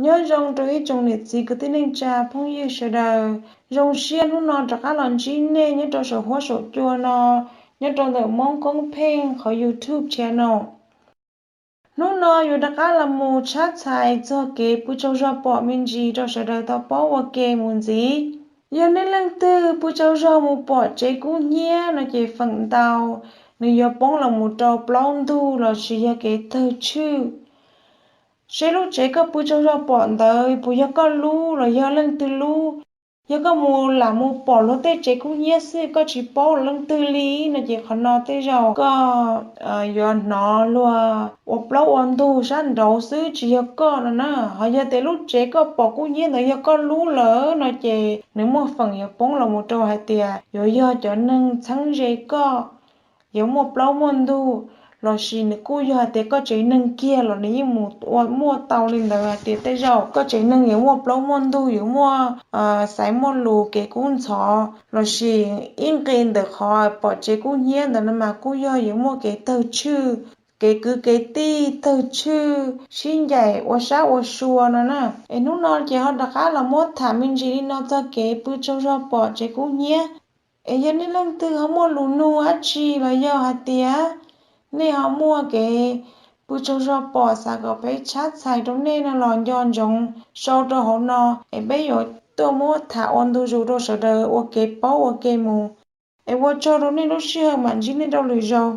Nyob zoo rau ib tsoom niam txiv kwv tij neej tsa phooj ywg sawv daws. Zoo siab hnub no rov qab los ntsib nej nyob rau saum huab saum cua no, nyob rau ntawm Hmoob Koob Pheej qhov YouTube channel. Hnub no yuav rov qab los mus tshab txhais txog kev pw tsaug zog pom me ntsis rau sawv daws tau paub ua ke mus ntxiv. Yog nej leej twg pw tsaug zog mus pom tsev kub hnyiab no ces feem ntau nws yuav poob los mus rau plaub ntug lossis yog kev tawg tshwj. Seb lub tsev koj pw tsaug zog pom ntawd puas yog koj lub los yog leej twg lub. Yog koj mus lam mus pom luag tej tsev kub hnyiab xwb koj tsis paub leej twg li no ces qhov no tej zaum koj yuav hnov luag ua plaub ua ntug sab nraud xwb tsis yog koj no na. Ho yog tias lub tsev koj pom kub hnyiab ntawd yog koj lub lawm no ces nws muaj feem yuav poob los mus rau hais tias yuav yog cov neeg txheeb ze koj yuav muaj plaub muaj ntug, lossis nws kuj yog hais tias koj tsev neeg kiag los nws yeej mus ua muaj tau li ntawd hais tias tej zaum koj tsev neeg yuav muaj plaub muaj ntug yuav muaj xaiv muaj lus kev kub ntxhov lossis ib nqe ntawm qhov pom tsev kub hnyiab ntawd no mas kuj yog yuav muaj kev tawg tshwj, kev kwv kev tij tawg tshwj sib ncaim ua sab ua sua no na. Es hnub no ces ho rov qab los muab tham me ntsis li no txog kev pw tsaug zog pom tsev kub hnyiab. Es yog nej leej twg ho muaj lus nug dab tsi los yog hais tias nej ho muaj kev pw tsaug zog pom xav kom peb tshab txhais rau nej no los nco ntsoov sau rau hauv no es peb yuav tuaj muab tham ua ntu zus rau sawv daws ua kev paub ua ke mus. Es ua tsaug rau nej lub sij hawm, mam ntsib nej rau lwm zaus.